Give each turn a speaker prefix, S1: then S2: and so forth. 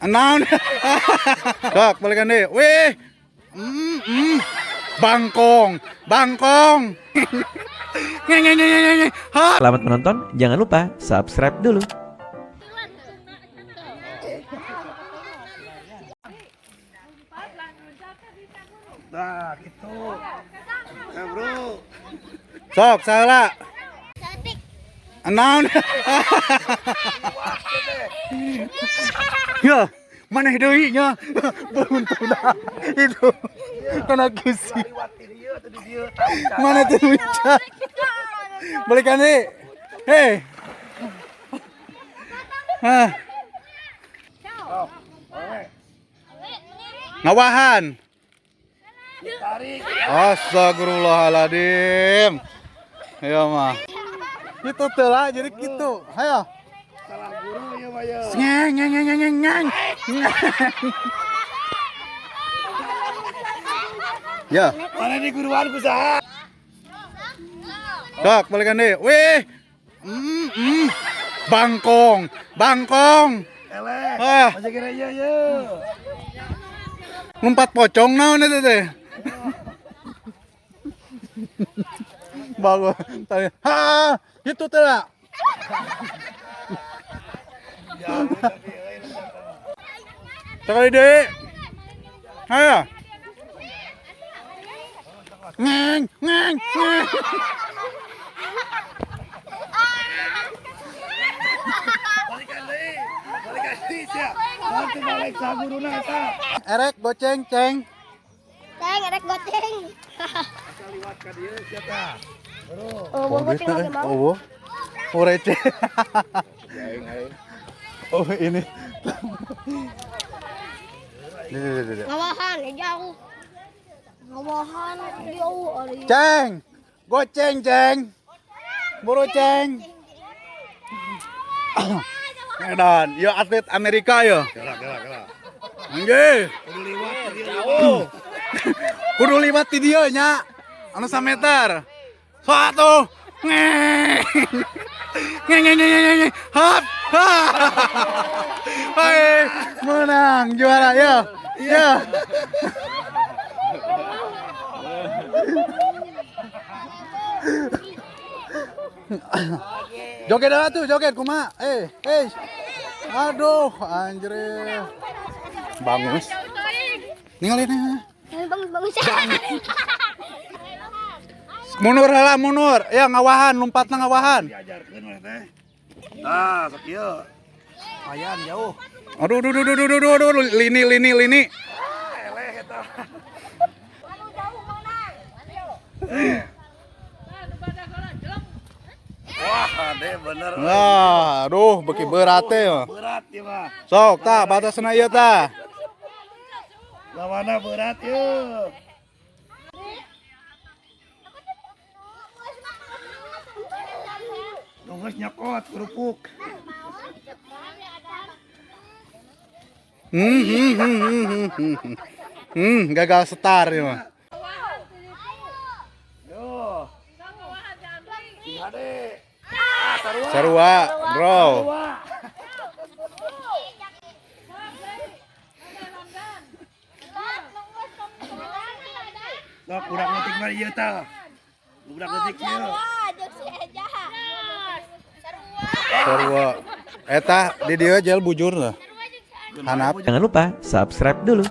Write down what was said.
S1: Naon? Sok, balikan deui. Wih. Bangkong, bangkong. Ngeng ngeng ngeng ngeng ngeng. Ha.
S2: Selamat menonton, jangan lupa subscribe dulu.
S3: Nah, gitu. Ya, bro.
S1: Sok, salah. Naon? Ya, maneh deui nya. Beruntuna itu. Kana kusi. Mana tuh luncat? Balikan deui. Hei. Hah. Ngawahan. Astagfirullahaladzim. Ya mah. Itu teh lah jadi gitu. Hayo.
S3: Salah guru ya, mah ya.
S1: Ngeng ngeng ngeng ngeng ngeng. Ya.
S3: Mana di guruan ku saha?
S1: Sok, balikan deui. Wih. Bangkong, bangkong.
S3: Eleh.
S1: Ah.
S3: Masih kira iya ya.
S1: Lompat pocong naon itu teh. Bagus. Tadi, ha, itu teh lah. Sekali deui. Ayo. Ngeng, ngeng, ngeng.
S3: Balikan deui. Balikan deui sia. Nanti balik sa guruna eta.
S1: Erek goceng, ceng.
S4: Ceng, erek goceng.
S3: Asal liwat ka dieu sia tah. Bro.
S4: Oh, mau goceng lagi mau.
S1: Oh, oh, receh. Oh, ini. Nih, nih, nih, nih.
S4: Ngawahan, ya jauh. Ngawahan jauh ari.
S1: Ceng, goceng, ceng. Buru ceng. Edan, yo atlet Amerika yo.
S3: Gerak, gerak, gerak.
S1: Nggih.
S3: Kudu liwat ka dieu jauh.
S1: Kudu liwat ti dieu nya. Anu sameter. Satu. Ngeng. Ngeng ngeng ngeng ngeng ngeng. Hap. Ha. Hai, menang juara yo. Yo. Joget lah tuh, joget kumaha? Eh, eh. Aduh, anjir. Bagus. Ningali nih.
S4: Bagus bagus.
S1: Mundur heula, mundur. Ya ngawahan, lompatna ngawahan.
S3: Diajarkeun maneh teh. Tah, sok ieu. Lumayan jauh.
S1: Aduh, aduh, aduh, aduh, aduh, aduh, aduh, lini, lini, lini.
S3: Eleh eta. Wah, deh bener.
S1: Wah, aduh, beki berat teh. Ya.
S3: Berat ieu mah.
S1: Sok, tah, batasna ieu tah.
S3: Lawanna berat ieu. Tunggu nyokot kerupuk.
S1: Gagal setar ieu mah.
S3: Yo. Sing hade. Ah, sarua.
S1: Sarua, bro.
S3: Sarua. Sok budak leutik mah ieu tah. Budak leutik ieu.
S1: Sarua. Eta di dieu jel bujur lah. Hanap.
S2: Jangan lupa subscribe dulu.